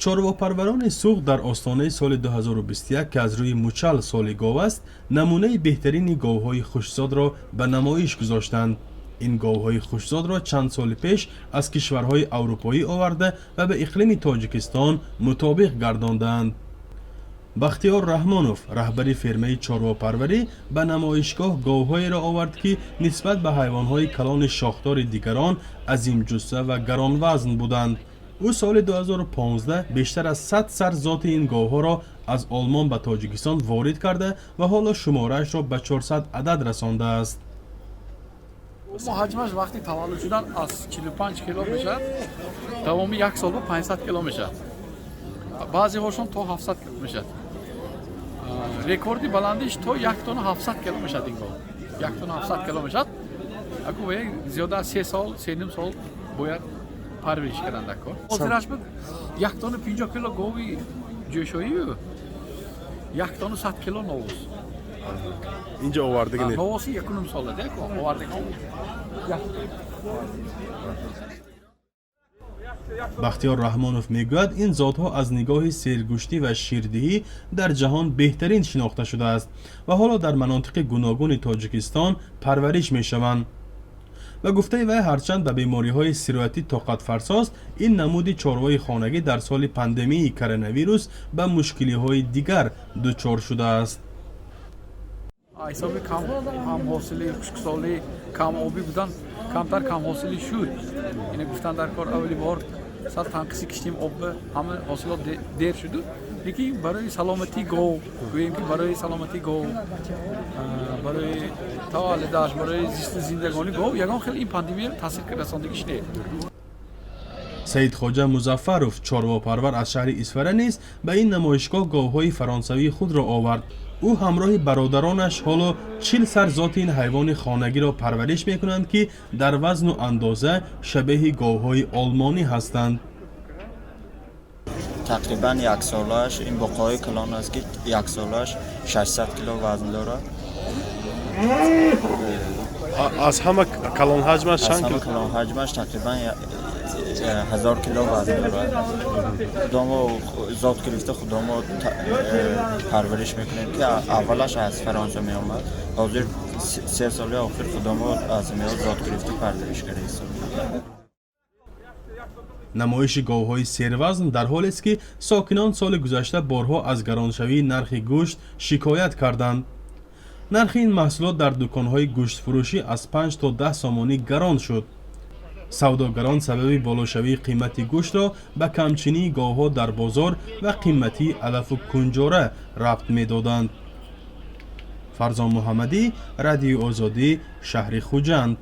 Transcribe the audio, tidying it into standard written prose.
Чорвопарварони Суғд дар остонаи соли 2021, ки аз рӯи мучал соли гов аст, намунаи беҳтарини говҳои хушзодро ба намоиш гузоштанд. Ин говҳои хушзодро чанд соли пеш аз кишварҳои аврупоӣ оварда ва ба иқлими Тоҷикистон мутобиқ гардондаанд. Бахтиёр Раҳмонов, раҳбари фермаи чорвопарварӣ, ба намоишгоҳ говҳоеро овард, ки нисбат ба ҳайвонҳои калони шохдори дигарон азимҷусса ва гаронвазн буданд. Ӯ соли 2015 бештар аз 100 сар зоти ин говҳоро аз Олмон ба Тоҷикистон ворид карда ва ҳоло шумораашро ба 400 адад расондааст. Мо ҳаҷмаш вақти таваллуд шудан аз 45 кило мешавад, давоми як сол ба 500 кило мешавад, баъзеҳошон то 700 кило мешавад. Рекорди баландиш то 1 тонна 700 кило мешавад. Ин гов 1 тонна 700 кило мешавад. Аку зиёда аз 3 сол, 3,5 сол бояд парвариш кардан дар кор. Ҳозираш буд 1 тонна 50 кило гови ҷӯшоию 1 тонна 100 кило новус. Инҷо овардагӣ? Новоси 1,5 сола овардагӣ. Бахтиёр Раҳмонов мегӯяд, ин зотҳо аз нигоҳи сергӯштӣ ва ширдиҳӣ дар ҷаҳон беҳтарин шинохта шудааст ва ҳоло дар манотиқи гуногуни Тоҷикистон парвариш мешаванд. Ба гуфтаи вай, ҳарчанд ба бемориҳои сироятӣ тоқатфарсост, ин намуди чорвои хонагӣ дар соли пандемияи коронавирус ба мушкилиҳои дигар дучор шудааст. Ҳисоби камҳосилӣ, хушксолӣ, камобӣ будан, камтар камҳосилӣ шуд. Ина гуфтан дар кор, аввали бор сал танқиси киштим, об, ҳама ҳосилот дер шуду, лекин барои саломатии гов, гӯем ки барои саломатии гов, барои таваллудаш, барои зисти зиндагони гов ягон хел ин пандемия таъсир расондагиш не. Саидхоҷа Музаффаров, чорвопарвар аз шаҳри Исфара, низ ба ин намоишгоҳ говҳои фаронсавии худро овард. Ӯ ҳамроҳи бародаронаш ҳоло 40 сар зоти ин ҳайвони хонагиро парвариш мекунанд, ки дар вазну андоза шабеҳи говҳои олмонӣ ҳастанд. Тақрибан яксолааш ин буқои калон аст, ки яксолааш 600 кило вазн дорад. Аз ҳама калонҳаҷмаш? Аз ҳама калонҳаҷмаш тақрибан 1000 кило вазн дорад. Худомо зот гирифта, худомо парвариш мекунем, ки аввалаш аз Фаронса меомад, ҳозир 3 соли охир худомо аз мео зот гирифта парвариш карда. Намоиши говҳои сервазн дар ҳолест, ки сокинон соли гузашта борҳо аз гароншавии нархи гӯшт шикоят карданд. Нархи ин маҳсулот дар дуконҳои гӯштфурӯшӣ аз 5 то 10 сомонӣ гарон шуд. Савдогарон сабаби болошавии қимати гӯштро ба камчинии говҳо дар бозор ва қиматии алафу кунҷора рабт медоданд. Фарзон Муҳаммадӣ, Радиои Озодӣ, шаҳри Хуҷанд.